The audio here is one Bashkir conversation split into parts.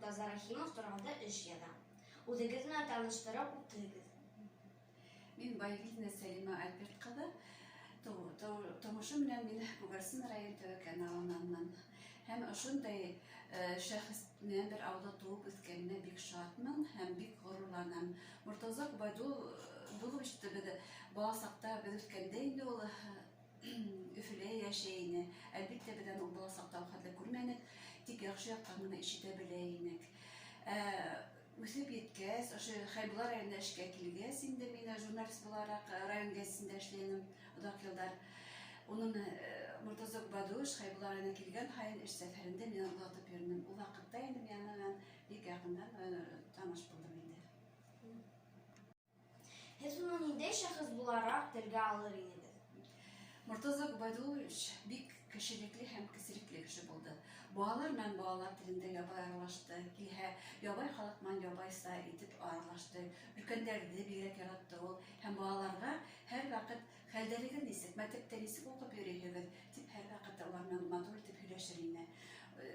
Мортаза Рәхимов турында эш яҙам. Үҙегеҙ менән таныштырып үтегеҙ. Мин Байгилдина Сәлимә Альберт ҡыҙы. Тормошом менән мин Күгәрсен район Тәүәкән авылынанмын. Һәм ошондай шәхес менән бер авылда тыуып үҫкәнемә бик шатмын һәм бик ғорурланам. Мортаза Гобәйдулловичты беҙ бала саҡта, беҙ үҫкәндә инде ул Өфөлә йәшәй ине. Әлбиттә, беҙ аны ул бала саҡта ул хәтле күрмәнек, тик яҡшы яҡтан ғына ишетә белә инек. Үҫеп еткәс, ошо Хәйбулла районына эшкә килгәс инде мин журналист булараҡ район гәзитендә эшләнем оҙаҡ йылдар. Уның Мортаза Гобәйдуллович Хәйбулла районына килгән һайын эш сәфәрендә мин аны оҙатып йөрөнөм. Ул ваҡытта инде мин аның менән бик яҡындан таныш булдым инде. Һеҙ уны ниндәй шәхес булараҡ телгә алыр инегеҙ? Мортаза Гобәйдуллович бик кешелекле һәм кеселекле кеше булды. Балалар менән балалар телендә ябай аралашты, килһә, ябай халыҡ менән ябайса итеп аралашты. Өлкәндәрҙе бигерәк яратты ул һәм балаларға һәр ваҡыт хәлдәрегеҙ нисек, мәктәптә нисек уҡып йөрөйһөгөҙ, тип һәр ваҡыт улар менән матур итеп һөйләшер ине.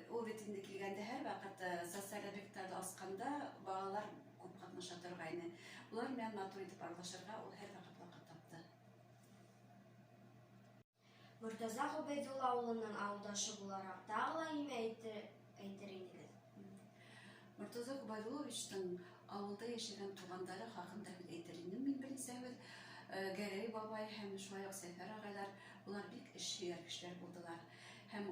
Ул бит инде килгәндә һәр ваҡыт социаль объекттарҙы асҡанда балалар күп ҡатнаша торғайны. Улар менән матур итеп аралашырға ул һәр ваҡыт ваҡыт тапты. Мортаза Ғөбәйҙулла улының ауылдашы булараҡ тағы ла нимә әйтер инегеҙ? Мортаза Гобәйдулловичтың ауылда йәшәгән туғандары хаҡында һүҙ әйтер инем мин бернисә һүҙ. Гәрәй бабай һәм шулай уҡ Сәфәр ағайлар, улар бик эшһөйәр кешеләр булдылар. Һәм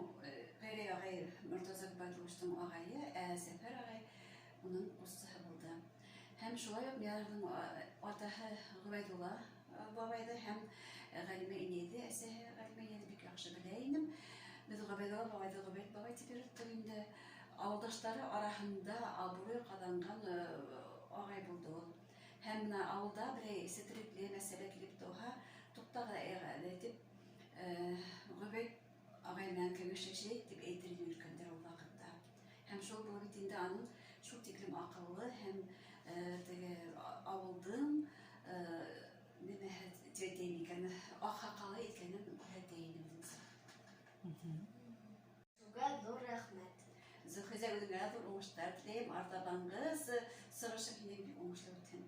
Гәрәй ағай Мортаза Гобәйдулловичтың ағайы, ә Сәфәр ағай уның ҡустыһы булды. Һәм шулай уҡ мин уларҙың атаһы Ғөбәйҙулла бабайҙы һәм Ғәлимә инәйҙе, әсәһе Ғәлимә инәйҙе бик яҡшы белә инем. Беҙ Ғөбәйҙулла бабайҙы Ғөбәйт бабай тип йөрөттөк инде. Ауылдаштары араһында абруй ҡаҙанған ағай булды ул. Һәм бына ауылда берәй сетерекле мәсьәлә килеп тыуһа, туҡтағыҙ әле тип, Ғөбәйт ағай менән кәңәшләшәйек тип әйтер ине өлкәндәр ул ваҡытта. Һәм шул булып бит инде аның шул тиклем аҡыллы һәм теге ауылдың нимәһе тип әйтәйем икән, аҡһаҡалы икәнен күрһәтә ине үҙенсә. Һеҙгә ҙур рәхмәт. Зөлхизә, үҙеңә ҙур уңыштар теләйем. Артабанғы сығышың һинең бик уңышлы үтһен.